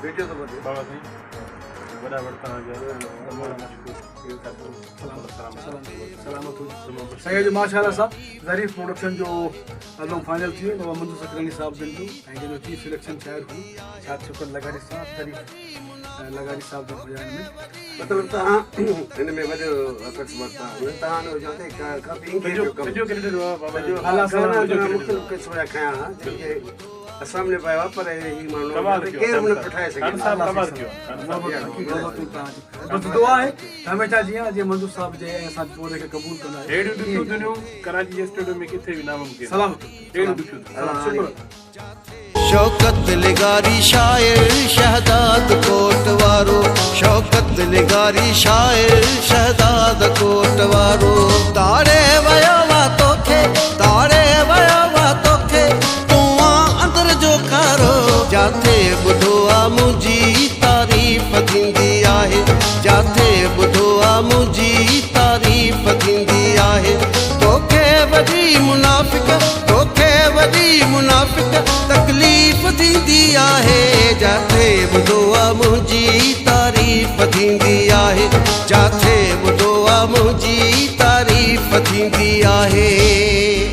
بابا سائين وڏا وڙ توهان جا مشڪور. سلامت هجي سائين. اڄ ماشاءالله سان ظريف پروڊڪشن جو البم فائنل ٿي ويو، بابا منظور سڪراڻي صاحب جن جو، ۽ جن جو چيف سليڪشن شاعر هو شاد شڪر لغاري صاحب، ظريف لغاري صاحب جن هيا هن ۾. مطلب توهان هن ۾ وڏو افيڪٽس ورتا آهن، توهان نه هجو ته ڪافي انگيج جو ڪم سڄو ڪريڊٽ بابا جو. الله سلام مختلف قسم جا کنيا ها جن کي اسان به نڀايو آهي، پر هي ماڻهو ڪير به نه ٿو ٺاهي سگهي. بس دعا آهي ته هميشه جيئن جيئن منظور صاحب جي ۽ اسان جي پورهيي کي قبول ڪندا. اهڙيون ڏکيون دنيون ڪراچي جي اسٽوڊيو ۾ ڪٿي به ناممڪن. سلامت. اهڙيون ڏکيون دنيون. شڪر. شوڪت لغاري شاعر شهداد ڪوٽ وارو، شوڪت لغاري شاعر شهداد ڪوٽ وارو. تاڙي ويو آ توکي، تاڙي ويو آ توکي، تون آن اندر جو کارو. جاٿي ٻڌو آ منهنجي تعريف ٿيندي آهي، جاٿي ٻڌو آ منهنجي تعريف ٿيندي آهي. توکي وڏي منافق، توکي وڏي منافق تڪليف ٿيندي آهي. جاٿي ٻڌو آ منهنجي تعريف ٿيندي آهي، جاٿي ٻڌو آ منهنجي تعريف ٿيندي آهي.